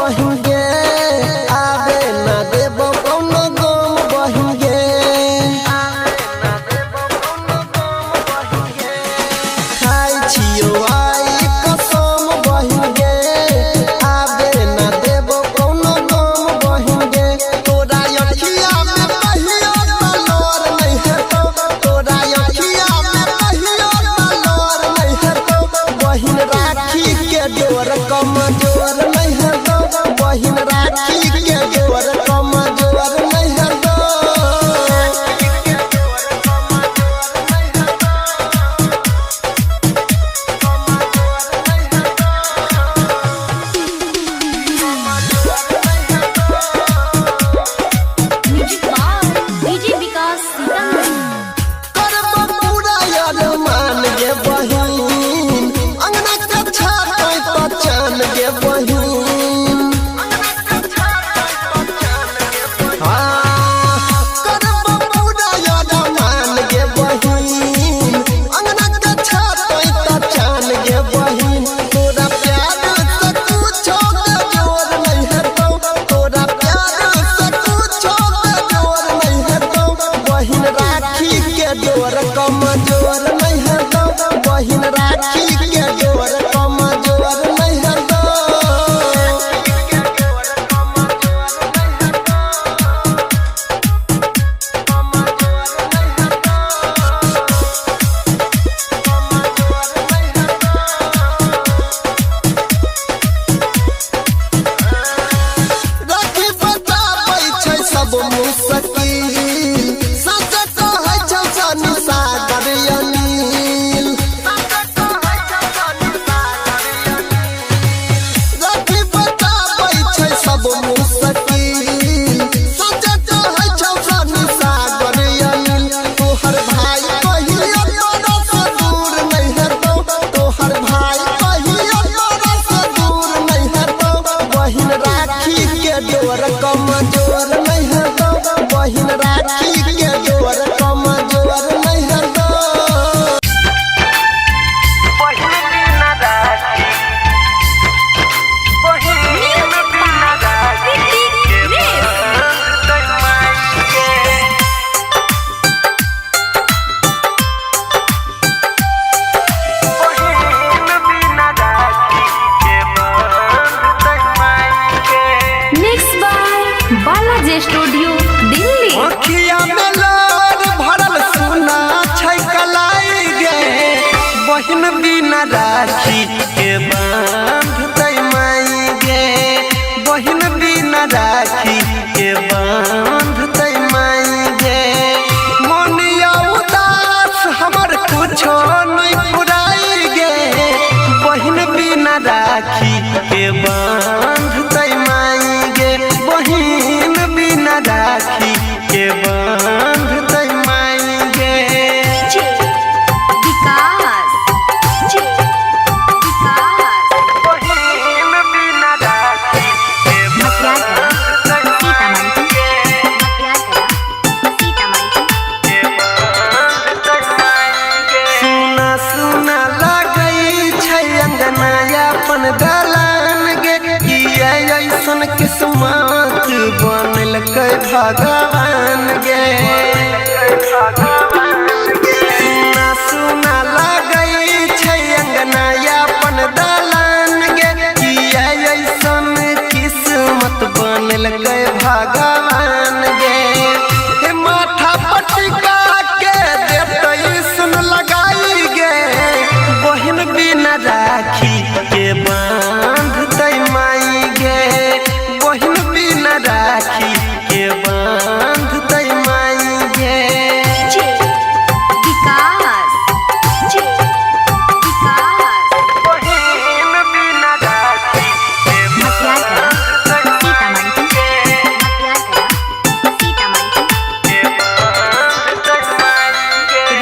बहिन गे, आबे ना देबो कौनो गम बहिन गे। खाइ छियौ आइ कसम बहिन गे, आबे ना देबो कौनो गम बहिन गे। तोरा अखिया में कहियो तलोर नहीं हेतौ, तोरा अखिया में कहियो तलोर नहीं हेतौ। बहिन राखी के डोर कमजोर नहीं हेतौ, बहिन राखी के डोर कमजोर नहीं हेतौ। Music by DJ Vikas Sitamarhi. करब पूरा अरमान गे बहिन, अंगना के छातै पहचान गे बहिन। हाँ, करब पूरा अरमान गे बहिन, अंगना के छातै पहचान गे बहिन। तोरा प्यार से कुछो के जोर नहीं हेतौ, तोरा प्यार से कुछो के जोर नहीं हेतौ। बहिन राखी के डोर कमजोर नहीं हेतौ, बहिन राखी के डोर कमजोर नहीं हेतौ। राखी बताबै छै सब मुश्किल, सच कहै छौ सनु सागर अनिल। राखी बताबै छै सब मुश्किल, सच कहै छौ सनु सागर अनिल। तोहर भाई कहियो तोरा से दूर नहीं हेतौ, तोहर भाई कहियो तोरा से दूर नहीं हेतौ। बहिन राखी के डोर कमजोर नहीं हेतौ, बहिन राखी के डोर कमजोर नहीं हेतौ। Music by Ritik Race. Mix by Balaji studio Delhi. अखिया में लोर भरल सुना छै कलाई गे, बहिन बिना राखी के बांधतै माई गे, बहिन बिना राखी के बांधतै माई गे। मोनिया उदास हमर कुछो नहीं पुराई गे, बहिन बिना राखी के बांधतै माई गे, बहिन बिना राखी के बांधतै माई गे। विकास विकास बहिन बिना राखी के मटियागढ़ सीतामढ़ी। मटियागढ़ सीतामढ़ी। सुना सुना लगै छै अंगना अपन दलान गे, किया ऐसन किस्मत बनलकै भगवान गे। सुना सुना लगै छै अंगना अपन दलान गे, किया ऐसन किस्मत बनलकै भगवान गे। हे माथा पटका के देतै सुन लगाई गे, बहिन बिना राखी के बांधतै माई गे, बहिन बिना राखी के बांधतै माई गे। विकास विकास बहिन बिना राखी के मटियागढ़ सीतामढ़ी। मटियागढ़ सीतामढ़ी।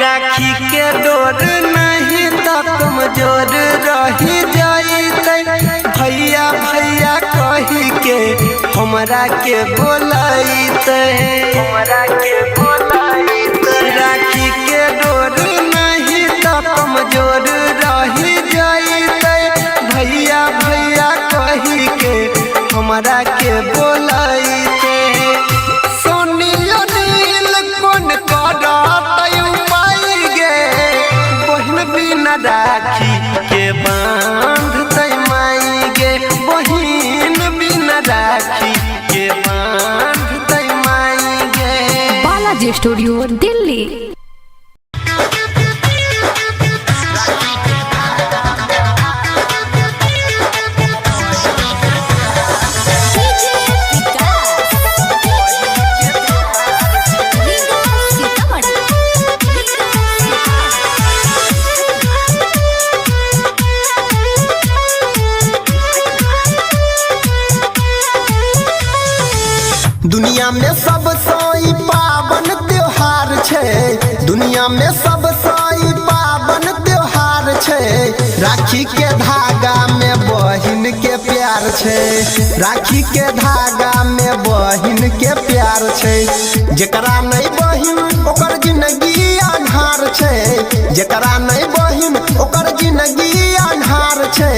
राखी के डोर नहीं त कमजोर रही जाइतै, भैया भैया कही के हमरा के बोलैतै, राखी के डोर नहीं त कमजोर रही जाइतै, भैया भैया कही के हमरा Studio Delhi. DJ Vikas Riga Sitamarhi. दुनिया में सबसँ ई पावन त्योहार छै। दुनिया में सबसँ ई पावन त्योहार छै। राखी के धागा में बहिन के प्यार छै। राखी के धागा में बहिन के प्यार छै। जेकरा नहीं बहिन ओकर जिंदगी अन्हार छै। जेकरा नहीं बहिन ओकर जिंदगी अन्हार छै।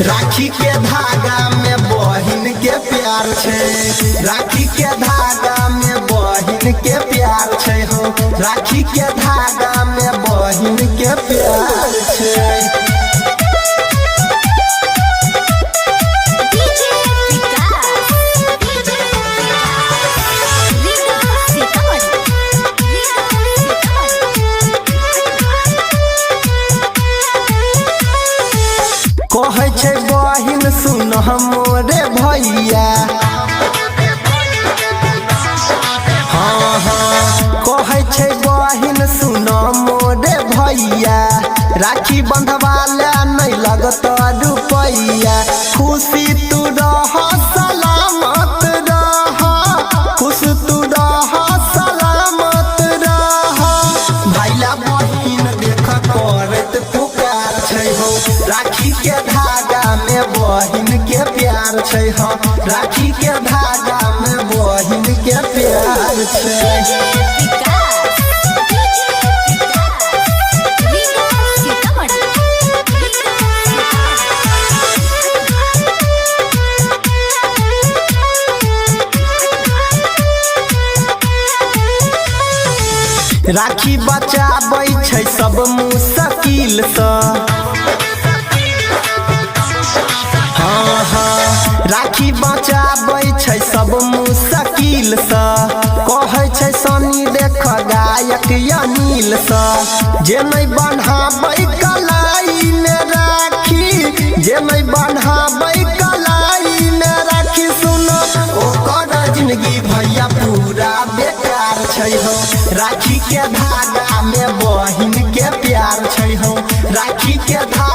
राखी के धागा में बहिन के प्यार छै। राखी के धागा में बहिन के प्यार छै हो। राखी के धागा में बहिन के प्यार छै। डीजे विकास रीगा सीतामढ़ी। कहै छै बहिन सुन मोरे भैया। हाँ हाँ, कहै छै बहिन सुन मोरे भैया। राखी बंधवा ले नहीं लगत रुपैया। खुशी तू रह सलामत रह। खुश तू रह सलामत रह। भाईला बहिन देख करत पुकार छै हो। राखी के धागा में बहिन के प्यार छै हो। राखी के धागा में बहिन के प्यार छै। डीजे विकास रीगा सीतामढ़ी। राखी बचाबै छै सब मुश्किलसँ। हाँ हाँ, राखी बचाबै छै सब मुश्किलसँ। कहै छै सनी देख गायक अनिलसँ। जे नहि बन्हाबै कलाई में राखी। जे नहि बन्हाबै कलाई में राखी सुन ओकर जिंदगी भैया पूरा बेकार छै हो। राखी के धागा में बहिन के प्यार छै हो। राखी के धागा